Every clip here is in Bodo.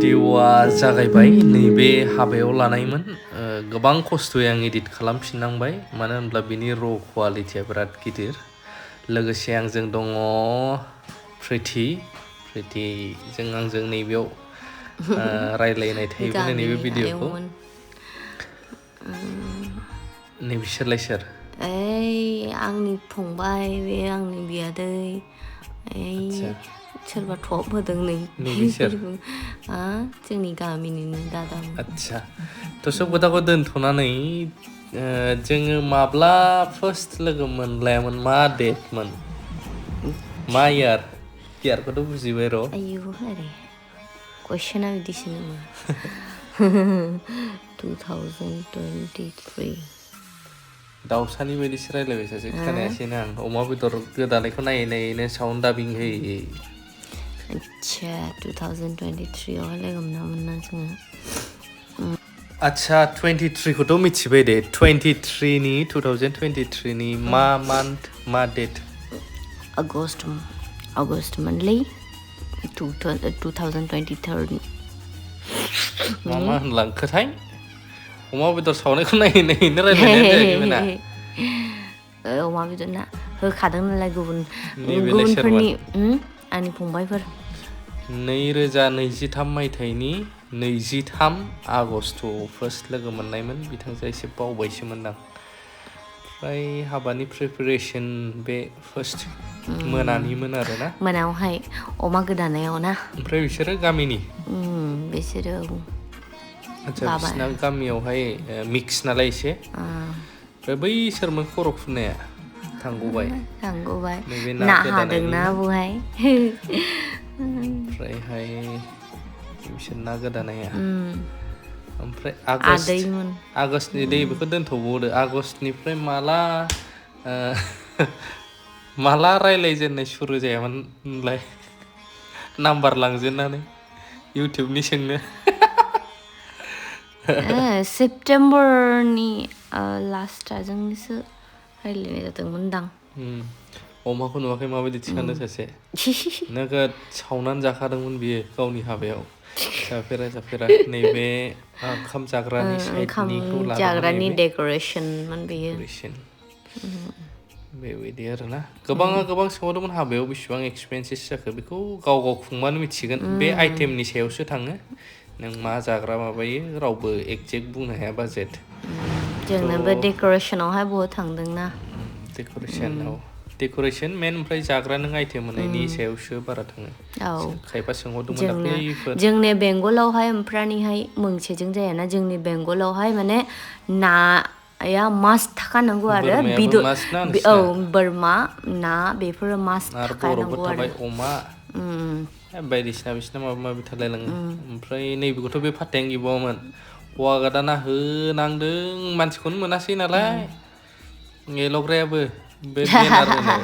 भिडिअआ जागायबाय नैबे हाबायाव लानायमोन गोबां खस्थ'यै आं एडिट खालामफिननांबाय मानो होनब्ला बिनि र' क्वालिटिया बिराद गिदिर लोगोसे आंजों दङ प्रिटिजों आंजों नैबेयाव रायलायनाय थायोमोन नैबे भिडिअखौ नैबिसोरलाय सोर आंनि फंबाय बे आंनि बियादै सोरबा टप होदों नैबिसोर जोंनि गामिनिनो दादामोन आदसा थ' सब खोथाखौ दोनथ'नानै जोङो माब्ला फार्स्ट लोगो मोनलायामोन मा डेटमोन मा इयारखौथ' बुजिबाय र' आयु आरे कुइसना बिदिसो नामा 2023 दाउसानि बायदिसो रायलायबाय सासे खोनायासैनो आं अमा बेदर गोदानायखौ नायै नायैनो साउन्ड दाबिं होयै आच्छा 2023 आवहाय लोगो मोनामोन ना जोङो आच्छा 23खौथ' मिथिबाय दे 2023 नि मा मान्थ मा डेट आगस्ट मोनलै 2023 मा होनलांखोथाय अमा बेदर सावनायखौ नायै नायैनो रायलायनायानो जायाखैमोन अमा बेदर ना होखादों नालाय गुबुनफोरनि आंनि फंबायफोर 2023 मायथाइनि 23 आगस्ट'आव फार्स्ट लोगो मोननायमोन बिथांजों एसे बावबायसोमोनदां ओमफ्राय हाबानि प्रिपेरेसन बे फार्स्ट मोनानिमोन आरोना मोनायावहाय अमा गोदानायाव ना ओमफ्राय बिसोरो गामिनि बिसोरो आच्छा बिसिना गामियावहाय मिक्स नालाय एसे ओमफ्राय बै सोरमोन खर' फुननाया थांग'बाय नैबे ना हादोंना बहाय ओमफ्रायहाय बिसोर ना गोदानाया ओमफ्राय आगस्टनि दै बेखौ दोनथ'बावदो आगस्टनिफ्राय माला रायलायजेननाय सुरु जायामोनलाय नाम्बार लांजेननानै इउटुबनि सोंनो सेप्तेम्बरनि लास्टजोंसो रायलायनाय जादोंमोनदां अमाखौ नुवाखै माबायदि थिखांदों सासे नोगोद सावनानै जाखादोंमोन बियो गावनि हाबायाव जाफेरा नैबे ओंखाम जाग्रानि साइडनिखौ लादोंमोन नैबे डेक'रेसनमोन बेयो बेबायदि आरोना गोबां सोंहरदोंमोन हाबायाव बेसेबां एक्सपेन्सेस जाखो बेखौ गाव खुंबानो मिथिगोन बे आइटेमनि सायावसो थाङो नों मा जाग्रा माबायो रावबो एक्जेक्ट बुंनो हाया बाजेट जोंनाबो डेक'रेसनावहाय बहुत थांदोंना डेक'रेसन मेन ओमफ्राय जाग्रा नों आइटेम होनायनि सायावसो बारा थाङो खायफा सोंहरदोंमोन दाख्लैफोर जोंनि बेंगलावहाय ओमफ्रायहाय मोनसेजों जायाना जोंनि बेंगलावहाय माने नाया मास्ट थाखानांगौ आरो बोरमा ना बेफोरो मास्ट थाखानांगौ आरो अमा बायदिसिना बिसिना माबा माबि थालायलाङो ओमफ्राय नैबेखौथ' बे फाथायानो गैबावामोन हौवा गोदाना होनांदों मानसिखौनो मोनासै नालाय एल'ग्रायाबो बे बेनार होनायाव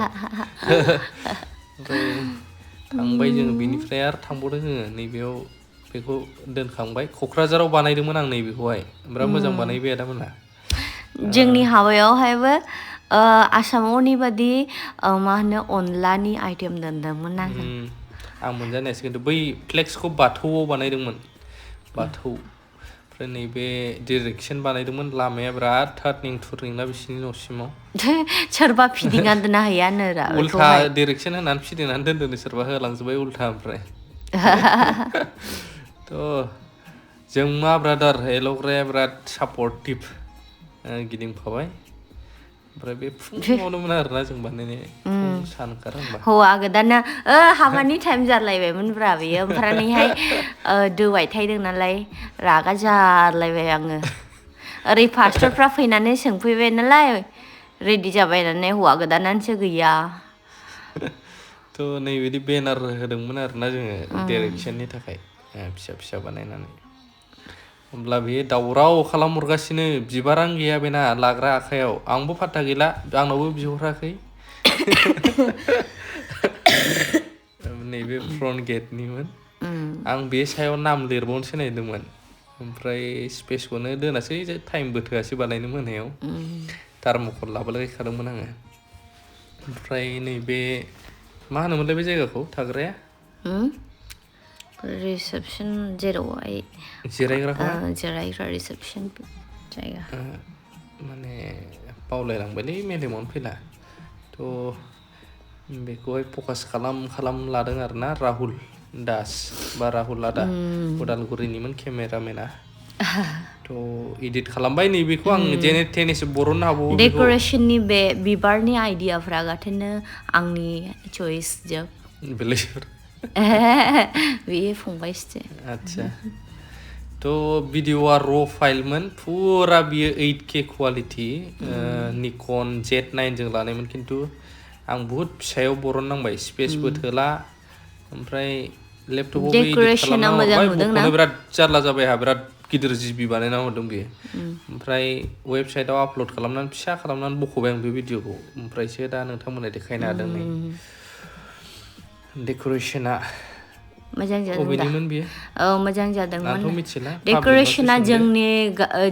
ओमफ्राय थांबाय जोङो बिनिफ्राय आरो थांबावदों जोङो नैबेयाव बेखौ दोनखांबाय क'क्राझाराव बानायदोंमोन आं नैबेखौहाय बिराद मोजां बानायबाय आदामोनहा जोंनि हाबायावहायबो आसामावनि बादि मा होनो अनलानि आइटेम दोनदोंमोन आं मोनजानायासै खिन्थु बै फ्लेक्सखौ बाथौआव बानायदोंमोन बाथौ ओमफ्राय नैबे डिरेक्सन बानायदोंमोन लामाया बिराद टार्निं ना बिसिनि न'सिमाव सोरबा फिदिंना दोनना हैयानो उल्था डिरेक्सन होनानै फिदिंनानै दोनदों सोरबा होलांजोब्बाय उल्था ओमफ्राय थ' जों मा ब्रादार एल'ग्राया बिराद सापर्टिभ गिदिंफाबाय ओमफ्राय बे फुङावनोमोन आरोना जों बानायनाय सान ओंखारहांबा हौवा गोदाना हाबानि टाइम जालायबायमोनब्रा बेयो ओमफ्रायहाय दोबाय थायदों नालाय रागा जालायबाय आङो ओरै फास्टरफ्रा फैनानै सोंफैबाय नालाय रेडि जाबाय होननानै हौवा गोदानानोसो गैया थ' नैबिदि बेनार होदोंमोन आरोना जोङो डिरेक्सननि थाखाय फिसा बानायनानै होमब्ला बेयो दावराव खालामहरगासिनो बिबारानो गैया बेना लाग्रा आखायाव आंबो फात्ता गैला आंनावबो बिहराखै नैबे फ्रन्ट गेटनिमोन आं बे सायाव नाम लिरबावनोसो नागिरदोंमोन ओमफ्राय स्पेसखौनो दोनासै टाइमबो थोआसै बानायनो मोनायाव थार्मकल लाबोलायखादोंमोन आङो ओमफ्राय नैबे मा होनोमोनलाय बे जायगाखौ थाग्राया रिसेप्शन जेरावहाय जिरायग्रा रिसेप्शन जायगा माने बावलायलांबायलै मेलेमावनो फैला थ' बेखौहाय फकास खालाम लादों आरोना राहुल दास बा राहुल आदा उदालगुरिनिमोन केमेरामेना थ' इडिट खालामबाय नैबेखौ आं जेने थेनेसो बरननो हाबावो डेक'रेशननि बे बिबारनि आइडियाफ्रा गाथेनो आंनि चइस जोब बेलेसर बेयो फंबायसो आदसा थ' भिडिअ'आ र' फाइलमोन फुरा बियो 8K क्वालिटि निकन Z9 जों लानायमोन खिन्थु आं बुहुत फिसायाव बरननांबाय स्पेसबो थोला ओमफ्राय लेपटपावबो इडिट खालामना हरबाय बख'नो बिराद जारला जाबाय आंहा बिराद गिदिर जिबि बानायना हरदों बेयो ओमफ्राय वेबसाइटआव आपल'ड खालामनानै फिसा खालामनानै बख'बाय आं बे भिडिअ'खौ ओमफ्रायसो दा नोंथांमोननो देखायनो हादों नै डेक'रेशना मोजां जादों अबेनिमोन बियो मोजां जादोंमोन आंथ' मिथिला डेक'रेशना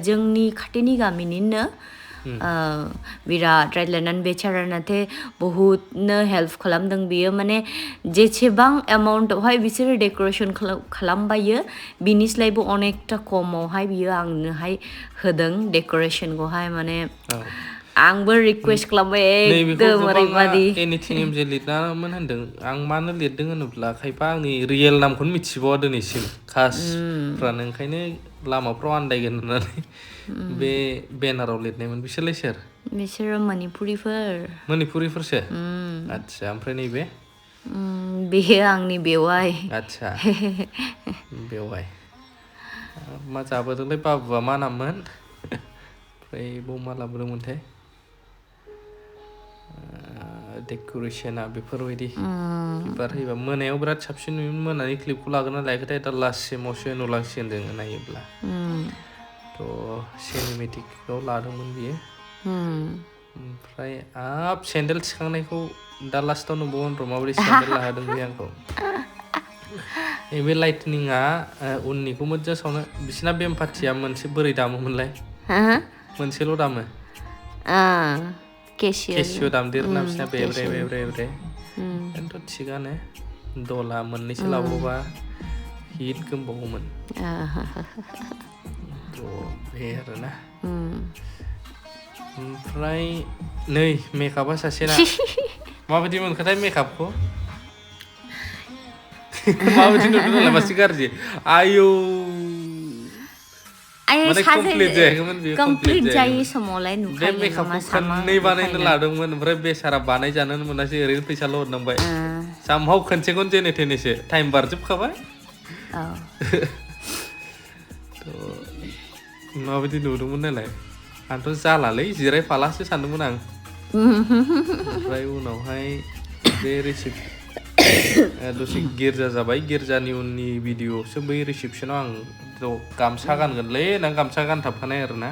जोंनि खाथिनि गामिनिनो बिराद रायज्लायनानै बेचारानाथे बहुतनो हेल्प खालामदों बियो माने जेसेबां एमाउन्टआवहाय बिसोरो डेक'रेशन खालामबायो बिनिस्लायबो अनेकथा खमावहाय बियो आंनोहाय होदों डेक'रेशनखौहाय माने आंबो रिक्वेस्ट खालामबाय एकदम ओरैबादि एनिथिं एमजे लिरनामोन होनदों आं मानो लिरदों होनोब्ला खायफा आंनि रियेल नामखौनो मिथिबावा दिनैसिम खासफ्रानो ओंखायनो लामाफ्राव आन्दायगोन होननानै बे बेनाराव लिरनायमोन बिसोरलाय सोर बिसोरो मणिपुरिफोरसो आदसा ओमफ्राय नैबे बेयो आंनि बेवाइ आदसा बेवाइ मा जाबोदोंलाय बाबुआ मा नाममोन ओमफ्राय बाव मा लाबोदोंमोनथाय डेक'रेशना बेफोरबायदि बिबार होयोबा मोनायाव बिराद साबसिन नुयोमोन मोनानि क्लिपखौ लागोना लायाखैथाय दा लास्टसिमावसो नुलांसिगोन जोङो नायोब्ला थ' सिनेमेटिकआव लादोंमोन बियो ओमफ्राय सेन्देल थिखांनायखौ दा लास्टाव नुबावगोन र' माबोरै सेन्देल लाहोदों बे आंखौ बे लाइटनिंआ उननिखौ मोजां सावनो बिसिना बेमपाथिया मोनसे बोरै दामोमोनलाय मोनसेल' दामो केसिय' दामदेरोना बिसिना बेब्रे खिन्थु थिगानो दला मोननैसो लाबावबा हिट गोमबावगौमोन बे आरोना ओमफ्राय नै मेकआपा सासेना माबायदि मोनखोथाय मेकआपखौ माबायदि नुदों नालाय मासे गाज्रि आयौ माने कमप्लिट जायाखैमोन बेयो कमप्लिट जायै समावलाय बे मेकआपखौ खननै बानायनो लादोंमोन ओमफ्राय बेसारा बानायजानोनो मोनासै ओरैनो फैसाल' हरनांबाय सामहाव खनसेखौनो जेने थेनेसो टाइम बारजोबखाबाय माबायदि नुदोंमोन नालाय आंथ' जालालै जिरायफालासो सानदोंमोन आं ओमफ्राय उनावहाय बे दसे गिर्जा जाबाय गिर्जानि उननि भिडिअ'सो बै रिसेपसनाव आं गामसा गानगोनलै होननानै गामसा गानथाबखानाय आरोना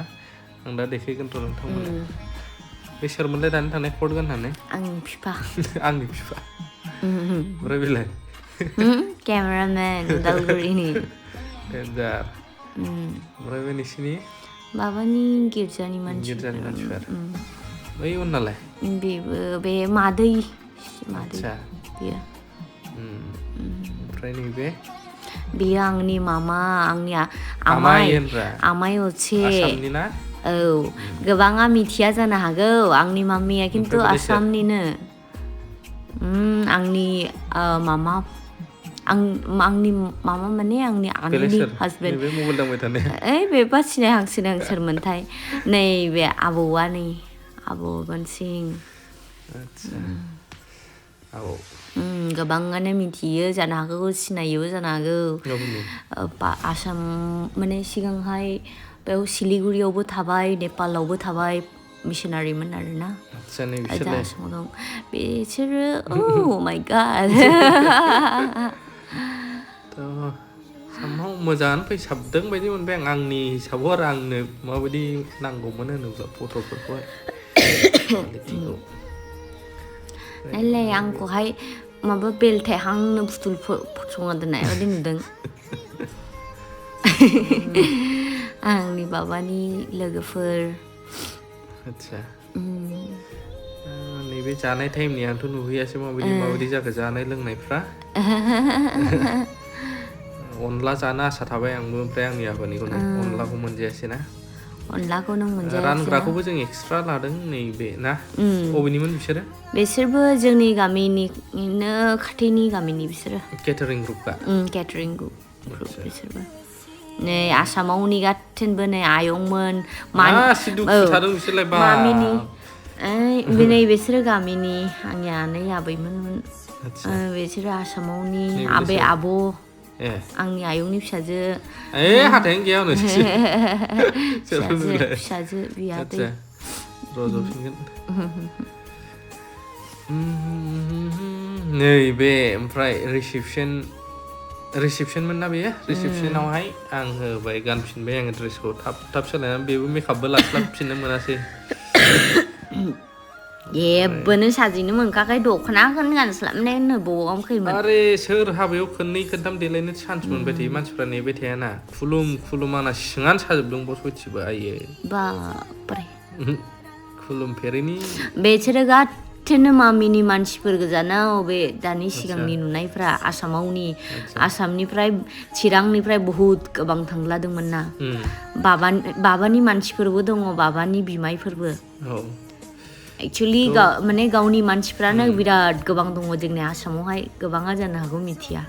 आं दा देखायगोन र' नोंथांमोननो बे सोरमोनलाय दानि थांनाय कट गाननानै आंनि बिफा ओमफ्राय बेलाय केमेरामेन उदालगुरिनि देन्जार ओमफ्राय बे नोंसिनि माबानि गिर्जानि मानसिफोर बै उननालाय बेबो बे मादै बेयो ओमफ्राय नैबे बेयो आंनि मामा आंनि आमाय असे आसामनि ना औ गोबाङा मिथिया जानो हागौ आंनि मामिया खिन्थु आसामनिनो आंनि मामा आंनि मामा माने आंनि आनैनि हासबेन्ड बेबा सिनायहां सोरमोनथाय नैबे आबौआ नै आबौ मोनसिं गोबाङानो मिथियो जानो हागौ सिनायोबो जानो हागौ आसाम माने सिगांहाय बेयाव सिलिगुरियावबो थाबाय नेपालावबो थाबाय मिसनारिमोन आरोना दा आसामाव दं बिसोरो माय गड मोजाङानो फैसाबदों बायदि मोनबाय आंनि हिसाबाव आरो आंनो माबायदि नांगौमोन होनोब्ला फट'फोरखौहाय नायलाय आंखौहाय माबा बेलथायहांनो फुथुल फसंना दोननाय बायदि नुदों आंनि बाबानि लोगोफोर आदसा नैबे जानाय टाइमनि आंथ' नुहैयासै माबायदि जाखो जानाय लोंनायफ्रा अनला जानो आसा थाबाय आंबो ओमफ्राय आंनि आफानिखौनो अनलाखौ मोनजायासै ना अनलाखौ नों मोनजायासै रानग्राखौबो जों एक्सट्रा लादों नैबे ना बबेनिमोन बिसोरो बिसोरबो जोंनि गामिनिनो खाथिनि गामिनि बिसोरो केटारिं ग्रुपखा केटारिं ग्रुप बिसोरबो नै आसामावनि गाथोनबो नै आयंमोन मामिनि नै बिसोरो गामिनि आंनि आनै आबैमोन बिसोरो आसामावनि आबै आब' आंनि आयंनि फिसाजो हाथायानो गैया फिसाजो बियादै रज'फिनगोन नैबे ओमफ्राय रिसेपसनमोन ना बेयो रिसेपसनावहाय आं होबाय गानफिनबाय आङो ड्रेसखौ थाब सोलायनानै बेबो मेकआपबो लास्लाबफिननो मोनासै जेबोनो साजिनो मोनखाखै दख'नाखौनो गानस्लाबनाय होनो बबाव खैमोन आरे सोर हाबायाव खननै खनथाम देलायनो चान्स मोनबाय थायो मानसिफ्रा नेबाय थायाना खुलुम आंना सिङानो साजोबदों बस सयथिबो आयो बापरे खुलुमफेरैनि बेसोरो गाथोनो मामिनि मानसिफोर गोजाना बे दानि सिगांनि नुनायफ्रा आसामनिफ्राय चिरांनिफ्राय बहुद गोबां थांलादोंमोन ना बाबानि मानसिफोरबो दङ बाबानि बिमायफोरबो एक्चुअली माने गावनि मानसिफ्रानो बिराद गोबां दङ जोंनि आसामावहाय गोबाङा जानो हागौ मिथिया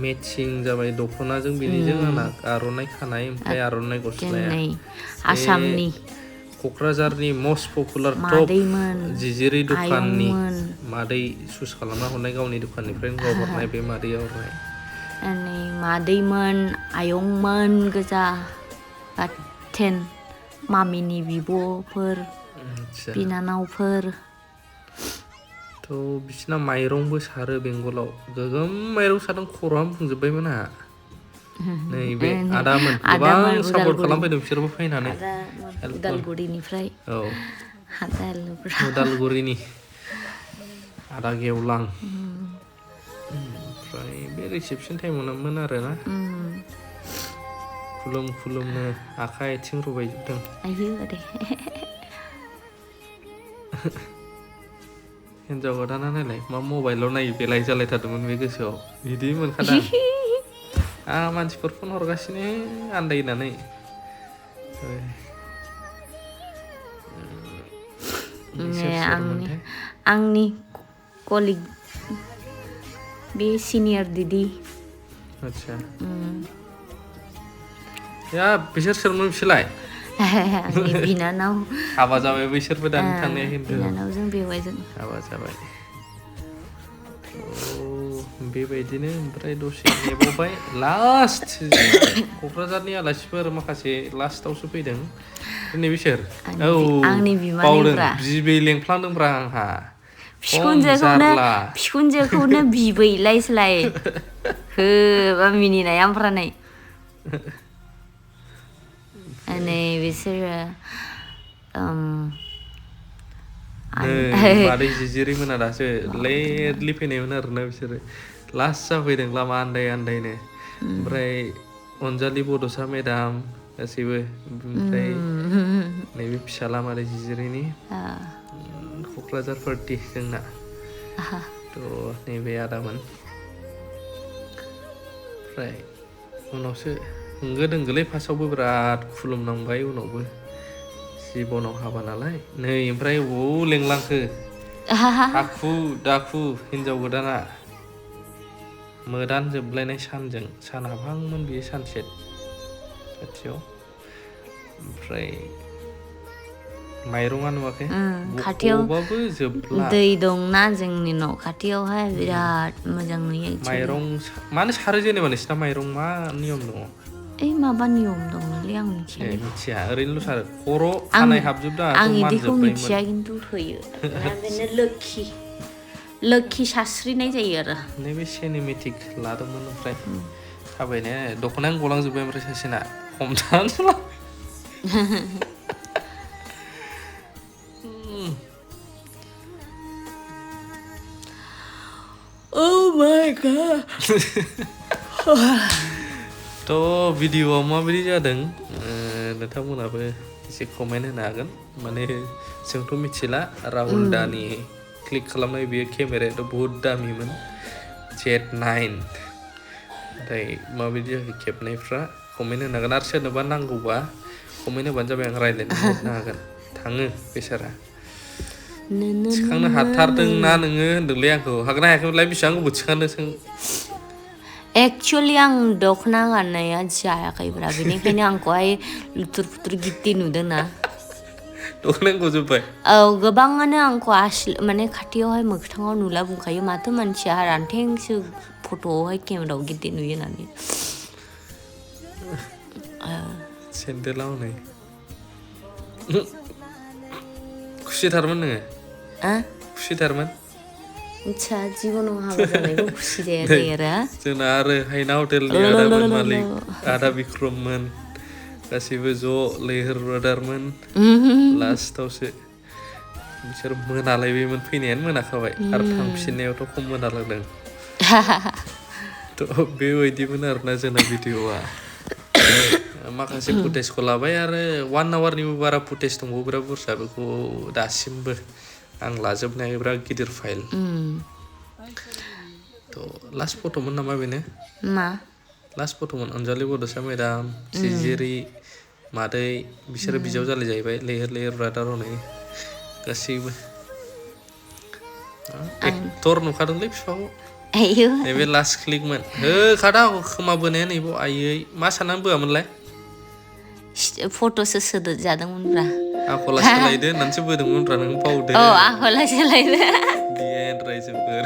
मेचिं जाबाय दख'नाजों बिनिजों आंना आर'नाइ खानाय ओमफ्राय आर'नाइ गस्लाया आसामनि क'क्राझारनि मस्ट पपुलार टप जिजिरि दखाननि मादै सुस खालामना हरनाय गावनि दखाननिफ्रायनो गाव हरनाय बे मादैया हरनाय मादैमोन आयंमोन गोजा गाथेन मामिनि बिब'फोर बिनानावफोर थ' बिसिना माइरंबो सारो बेंगलाव गोगोम माइरं सारदों खर'आनो बुंजोब्बायमोन आंहा नैबे आदामोन गोबां सापर्ट खालामफैदों बिसोरबो फैनानै उदालगुरिनिफ्राय उदालगुरिनि आदा गेवलां ओमफ्राय बे रिसेपसन टाइमावमोन आरोना खुलुमनो आखाइ आथिं रुबायजोबदों हिन्जाव गोदाना नायलाय मा मबाइलाव नायो बेलाय जालायथारदोंमोन बे गोसोआव बिदि मोनखादां आं मानसिफोर फन हरगासिनो आन्दायनानै आंनि कलिग बे सिनियर दिदी आच्छा बिसोर सोरमोन बिसोरलाय आंनि बिनानाव हाबा जाबाय बिसोरबो दानि थांनाया खिन्थु बिनानावजों बेवाइजों हाबा जाबाय बेबायदिनो ओमफ्राय दसे नेबावबाय लास्ट क'क्राझारनि आलासिफोर माखासे लास्टावसो फैदों दिनै बिसोर आंनि बावदों बिबै लेंफ्लांदोंब्रा आंहा बिखुनजोखौनो बिबैलायसोलाय होबा मिनिनाया ओमफ्राय नै बिसोरो मादै जिजिरिमोना दासो लेटलि फैनायमोन आरोना बिसोरो लास्ट जाफैदों लामा आन्दायनो ओमफ्राय अनजालि बड'सा मेदाम गासैबो ओमफ्राय नैबे फिसाला मादै जिजिरिनि क'क्राझार पार्टि जोंना थ' नैबे आदामोन ओमफ्राय उनावसो होंगो दोंगोलै फार्स्टआवबो बिराद खुलुमनांबाय उनावबो जिबनाव हाबा नालाय नै ओमफ्राय बबाव लेंलांखो हाखु दाखु हिन्जाव गोदाना मोदान जोबलायनाय सान हाबहांमोन बियो सानसेट खाथियाव ओमफ्राय माइरङा नुवाखै बबावबाबो जोबला दै दंना जोंनि न' खाथियावहाय बिराद मोजां नुयो माइरं मानो सारो जेनेबा नोंसिना माइरं मा नियम दङ माबा नियम दंलै आं मिथिया ओरैनोल' सारो खर' खानाय हाबजोबदों आं इदिखौ मिथिया खिन्थु होयो बिदिनो लोखि सास्रिनाय जायो आरो नैबे सिनेमेटिक लादोंमोन ओमफ्राय थाबायनाया दख'नायानो गलांजोब्बाय ओमफ्राय सासेना हमथानो Oh my god थ' भिडिअ'आव माबायदि जादों नोंथांमोनाबो एसे कमेन्ट होनो हागोन माने जोंथ' मिथिला राहुल दानि क्लिक खालामनाय बेयो केमेरायाथ' बहुद दामिमोन Z9 नाथाय माबायदि जाखो खेबनायफ्रा कमेन्ट होनो हागोन आरो सोरनोबा नांगौबा कमेन्ट होबानो जाबाय आं रायज्लायनो हरनो हागोन थाङो बेसारा थिखांनो हाथारदोंना नोङो होनदोंलै आंखौ हागोन हायाखैमोनलाय बेसेबां गोबाव थिखांदों सों एक्चुअली आं दख'ना गाननाया जायाखैब्रा बेनिखायनो आंखौहाय लुथुर फुथुर गित्ति नुदोंना दख'नाया गजोब्बाय औ गोबाङानो आंखौ माने खाथियावहाय मोगथाङाव नुला बुंखायो माथो मानसिया रानथेंसो फट'आवहाय केमेरायाव गिदिर नुयो होननानै सेन्देलाव नै खुसिथारमोन नोङो खुसिथारमोन आच्छा जिबनाव हाबा जानायखौ खुसि जायाखै आरो जोंना आरो हायना हटेलनि आदामोन मालिक आदा बिक्रममोन गासैबो ज' लैहोर ब्रादारमोन लास्टावसो बिसोर मोनालायबायमोन फैनायानो मोनाखाबाय आरो थांफिननायावथ' खम मोनालांदों थ' बेबायदिमोन आरोना जोंना भिडिअ'आ माखासे फुटेजखौ लाबाय आरो 1 आवारनिबो बारा फुटेज दंबावो बिराद बुरजा बेखौ दासिमबो आं लाजोबनो हायो बिराद गिदिर फाइल थ' लास्ट फट'मोन नामा बेनो मा लास्ट फट'मोन अनजालि बड'सा मेदाम जिजिरि मादै बिसोरो बिजावजालि जाहैबाय लैहोर लैहोर ब्रादार हनै गासैबो एक्टर नुखादोंलै बिफाखौ आयौ नैबे लास्ट क्लिकमोन होखादा खोमा बोनाया नैबाव आयै मा साननानै बोआमोनलाय फट'सो सोदोद जादोंमोनब्रा आखला सोलायदो होननानैसो बोदोंमोनब्रा नों बावदो औ आखला सोलायदो दि एन्ड रायजोफोर